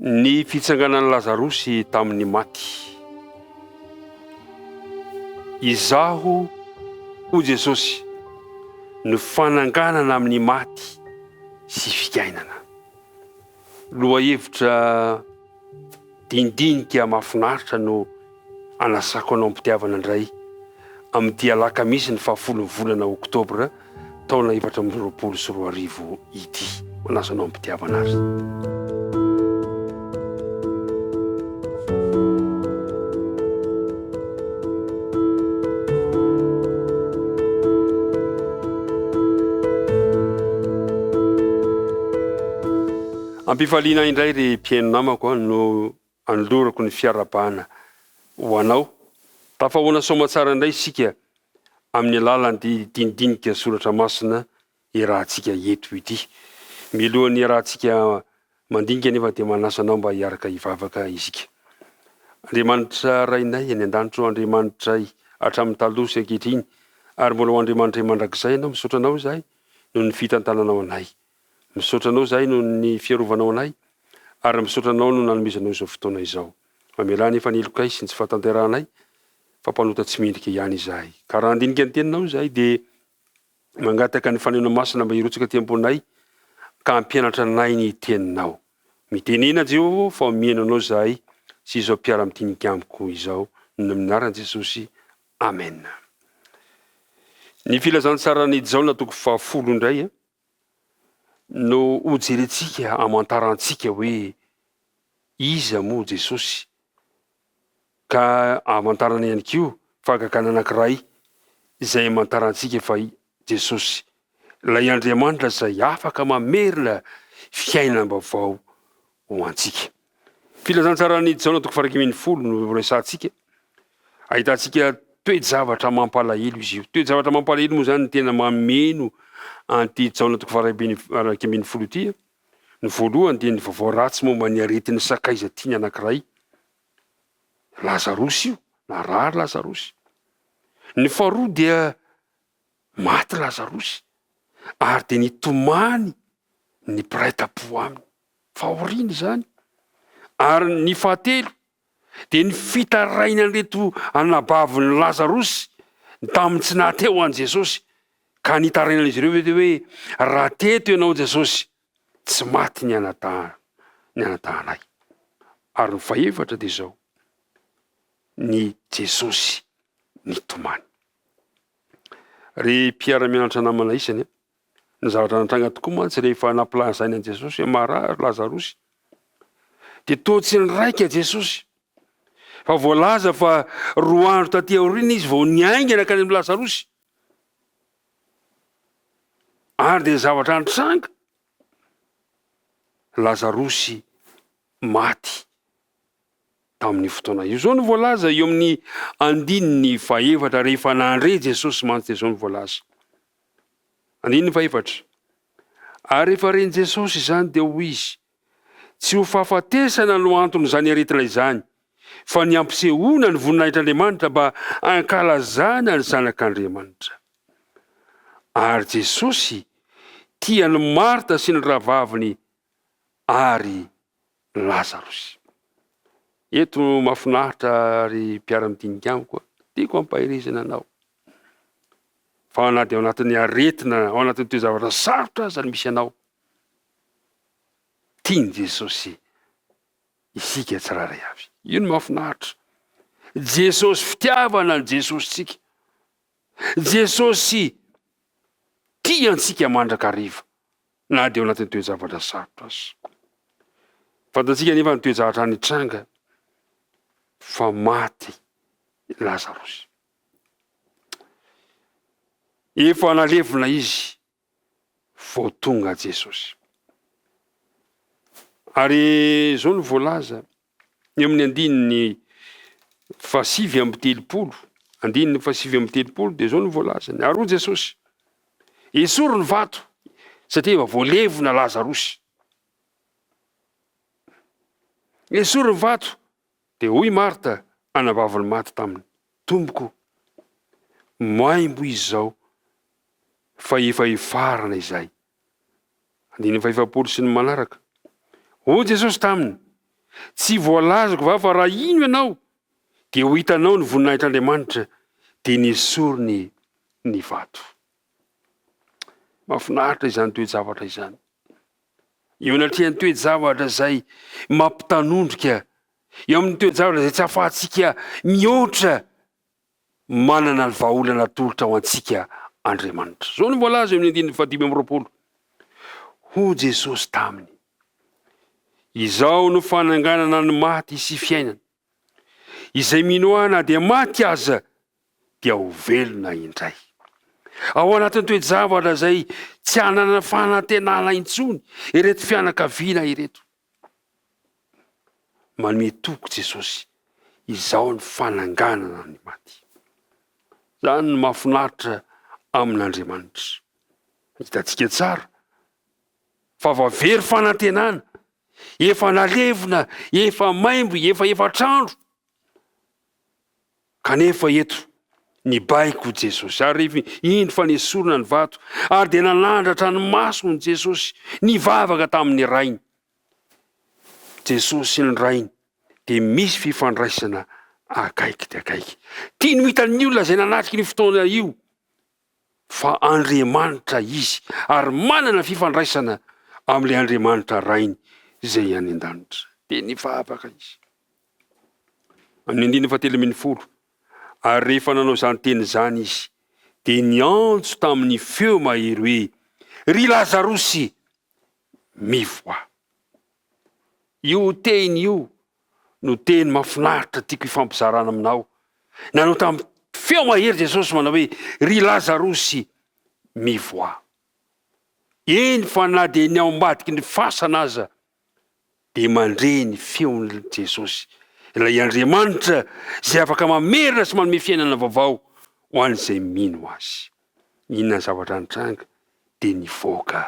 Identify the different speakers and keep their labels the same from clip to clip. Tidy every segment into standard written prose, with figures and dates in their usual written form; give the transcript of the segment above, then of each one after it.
Speaker 1: Ny fitsanganan'i Lazarosy tamin'ny maty. Izaho, hoy Jesosy, no fananganana amin'ny maty sy fiainana. Lohahevitra dinidinika mahafinaritra no anasako anao am-pitiavana indray amin'ity alakamisy ny fahafolon'ny volana oktobra taona 2024 ity. Manasa anao am-pitiavana ary. Am-pifaliana indray ry mpihaino namako no anolorako ny fiarahabana ho anao. Tafahoana soamatsara indray isika amin'ny alalan'ity dinidinika soratra masina iarahantsika eto ity. Mialohan'ny iarahantsika mandinika anefa dia manasa anao mba hiaraka hivavaka isika. Andriamanitra Rainay any an-danitra ô, Andriamanitray hatramin'ny taloha sy ankehitriny ary mbola ho Andriamanitray mandrakizay Ianao, misaotra Anao izahay noho ny fitantananao anay. Misaotra Anao izahay noho ny fiarovanao anay ary misaotra Anao noho nanomezanao izao fotoana izao. Mamelà anefa ny helokay sy ny tsy fahatanterahanay fa mpanota tsy mendrika ihany izahay. Ka raha handinika ny Teninao izahay dia mangataka ny Faneno Masina mba hirotsaka aty am-ponay ka hampianatra anay ny Teninao. Mitenena Jehovah ô fa mihaino Anao izahay sy izao mpiara-midinika amiko izao. Ny amin'ny anaran'i Jesosy. Amen. Ny Filazantsaran'i Jaona toko fahafolo indray no hojerentsika hamantarantsika hoe iza moa Jesosy, ka hamantarana ihany koa fahagagana anankiray izay hamantarantsika fa Jesosy ilay Andriamanitra izay afaka mamerina fiainam-baovao ho antsika. Filazantsaran'i Jaona toko faha 11 no resahantsika. Ahitantsika toe-javatra mampalahelo izy io. Toe-javatra mampalahelo moa izany no tena mameno an'ity Jaona toko faha 11 ity. Ny voalohany dia ny vaovao ratsy momba ny aretin'ny sakaiza tiany anankiray. Lazarosy io, narary Lazarosy. Ny faharoa dia maty Lazarosy ary dia nitomany ny mpiray tampo aminy. Fahoriana izany. Ary ny fahatelo dia ny fitarainan'ireto anabavin'i Lazarosy tamin'ny tsy nahateo an'i Jesosy, ka nitarainan'izy ireo hoe hoe raha teto ianao Jesosy, tsy maty ny anadahy ny anadahinay. Ary ny fahefatra dia izao, ny Jesosy nitomany. Ry mpiara-mianatra namana isany, Ny zavatra nitranga tokoa mantsy rehefa nampilazaina an'i Jesosy hoe marary Lazarosy, dia toa tsy niraika Jesosy. Fa voalaza fa roa andro taty aoriana izy vao niainga nankany amin'i Lazarosy. Ary dia ny zavatra nitranga, Lazarosy maty tamin'io fotoana io. Izao no voalaza eo amin'ny andininy fahefatra, rehefa nandre Jesosy mantsy dia izao no voalaza. Andininy fahefatra, Ary rehefa ren'i Jesosy izany dia hoy Izy, Tsy ho fahafatesana no anton'izany aretina izany, fa ny hampisehoana ny voninahitr'Andriamanitra mba hankalazana ny Zanak'Andriamanitra. Ary Jesosy tia an'i Marta sy ny rahavaviny ary Lazarosy. Eto mahafinaritra ry mpiara-midinika amiko a, tiako hampaherezana anao fa na dia ao anatin'ny aretina, ao anatin'ny toe-javatra sarotra aza ny misy anao, tian'i Jesosy isika tsirairay avy. Io no mahafinaritra. Jesosy fitiavana ny Jesosintsika. Jesosy tia antsika mandrakariva. na dia ao anatin'ny toe-javatra sarotra aza. Fantatsika anefa ny toe-javatra nitranga fa maty Lazarosy. Efa nalevina izy vao tonga Jesosy. Ary izao no voalaza eo amin'ny andininy fahasivy amby telopolo, andininy fahasivy amby telopolo dia izao no voalazany, ary hoy Jesosy, esory ny vato, satria efa voalevina Lazarosy. Esory ny vato, dia hoy Marta, anabavin'ny maty taminy, Tompoko, maimbo izy izao, fa efa hifarana izay. Andininy fahefapolo sy ny manaraka. Hoy Jesosy taminy, Tsy voalazako va fa raha hino ianao dia ho hitanao ny voninahitr'Andriamanitra? Dia nesoriny ny vato. Mahafinaritra izany toe-javatra izany. Eo anatrehan'ny toe-javatra izay mampitanondrika, eo amin'ny toe-javatra izay tsy ahafahantsika mihoatra, manana ny vahaolana atolotra ho antsika Andriamanitra. Izao no voalaza eo amin'ny andininy fahadimy amby 20. Hoy Jesosy taminy, Izaho no fananganana ny maty sy fiainana. Izay mino ahy na dia maty aza dia ho velona indray. Ao anatin'ny toe-javatra izay tsy hananana fanantenana intsony ireto fianakaviana ireto. Manome toky Jesosy, Izaho ny fananganana ny maty. Izany no mahafinaritra amin'Andriamanitra. Hitantsika tsara fa vao very fanantenana, efa nalevina, efa maimbo, efa efatr'andro. Kanefa eto, nibaiko Jesosy, ary rehefa indro fa nesorina ny vato, ary dia nanandratra ny masony Jesosy, nivavaka tamin'ny Rainy. Jesosy sy ny Rainy dia misy fifandraisana akaiky dia akaiky. Tiany ho hitan'ny olona izay nanatrika io fotoana io fa Andriamanitra Izy ary manana fifandraisana amin'ilay Andriamanitra Rainy izay any an-danitra. Dia nivavaka Izy. Amin'ny andininy fahatelo ambin'ny folo, Ary rehefa nanao izany teny izany Izy, dia niantso tamin'ny feo mahery hoe, Ry Lazarosy, mivoaha! Io teny io no teny mahafinaritra tiako hifampizarana aminao. Nanao tamin'ny feo mahery Jesosy manao hoe, Ry Lazarosy, mivoaha! Eny fa na dia ny ao ambadiky ny fasana aza dia mandre ny feon'i Jesosy, ilay Andriamanitra izay afaka mamerina sy manome fiainana vaovao ho an'izay mino Azy. Inona ny zavatra nitranga? Dia nivoaka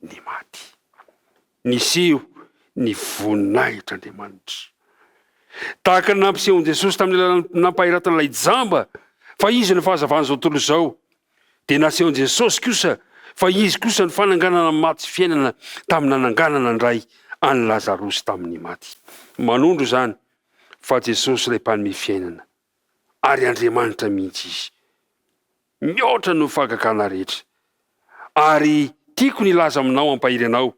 Speaker 1: ny maty. Niseho ny voninahitr'Andriamanitra. Tahaka ny nampisehon'i Jesosy tamin'ny alalan'ny nampahiratana ilay jamba fa Izy no fahazavan'izao tontolo izao, dia nasehon'i Jesosy kosa fa Izy kosa no fananganana ny maty sy fiainana tamin'ny nananganana indray an'i Lazarosy tamin'ny maty. Manondro izany fa Jesosy ilay Mpanome fiainana, ary Andriamanitra mihitsy Izy. Mihoatra noho ny fahagagana rehetra. Ary tiako ny hilaza aminao hampahery anao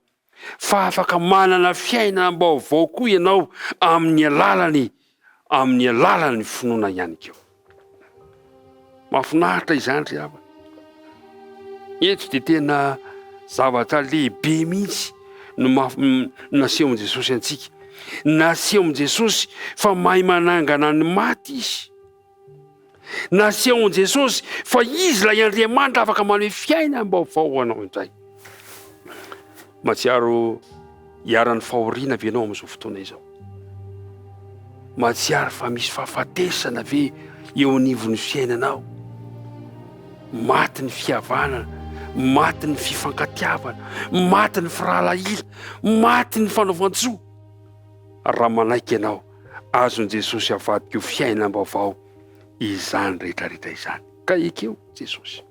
Speaker 1: fa afaka manana fiainam-baovao koa ianao amin'ny alalany amin'ny alalan'ny finoana ihany koa. Mahafinaritra izany ry havana. Eto dia tena zavatra lehibe mihitsy no nasehon'i Jesosy antsika. Nasehon'i Jesosy fa mahay manangana ny maty izy. Nasehon'i Jesosy fa Izy ilay Andriamanitra afaka manome fiainam-baovao ho anao indray. Mahatsiaro iharan'ny fahoriana ve ianao amin'izao fotoana izao? Mahatsiaro fa misy fahafatesana ve eo anivon'ny fiainanao? Maty ny fihavanana, maty ny fifankatiavana, maty ny firahalahiana, maty ny fanaovan-tsoa. Raha manaiky ianao, azon'i Jesosy avadika ho fiainam-baovao izany rehetrarehetra izany. Ka ekeo Jesosy.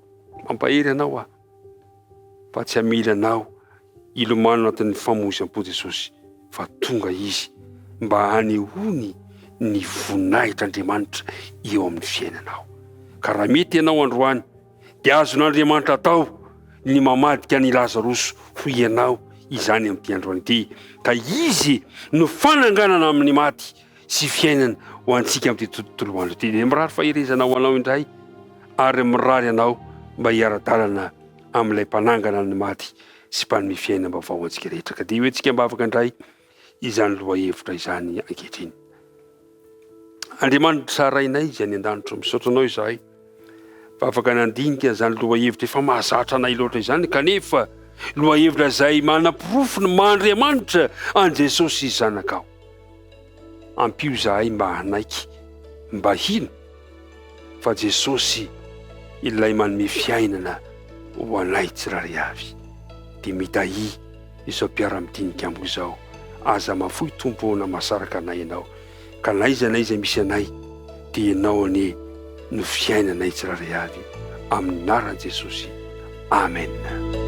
Speaker 1: Mampahery anao aho fa tsy hamela anao hilomano anatin'ny famoizam-po Jesosy fa tonga Izy mba hanehoany ny voninahitr'Andriamanitra eo amin'ny fiainanao. Ka raha mety ianao androany dia azon'Andriamanitra atao ny mamadika an'i Lazarosy ho ianao izany amin'ity androany ity, ka Izy no fananganana amin'ny maty sy fiainana ho antsika amin'ity tontolo andro ity. Dia mirary faherezana ho anao indray ary mirary anao mba hiara-dalana amin'ilay mpanangana ny maty sy mpanome fiainam-baovao ho antsika rehetra. Ka dia hoentsika am-bavaka indray izany lohahevitra izany ankehitriny. Andriamanitra Rainay izay any an-danitra, misaotra Anao izahay fa afaka nandinika izany lohahevitra efa mahazatra anay loatra izany, kanefa lohahevitra izay manaporofo ny maha Andriamanitra an'i Jesosy Zanakao. Ampio izahay mba hanaiky, mba hino fa Jesosy ilay manome fiainana ho anay tsirairay avy. Dia mitahia izao mpiara-midinika amiko izao. Aza mafoy Tompo ô na mahasaraka anay Ianao, ka na aiza na aiza misy anay dia Ianao anie no fiainanay tsirairay avy, amin'ny anaran'i Jesosy. Amen.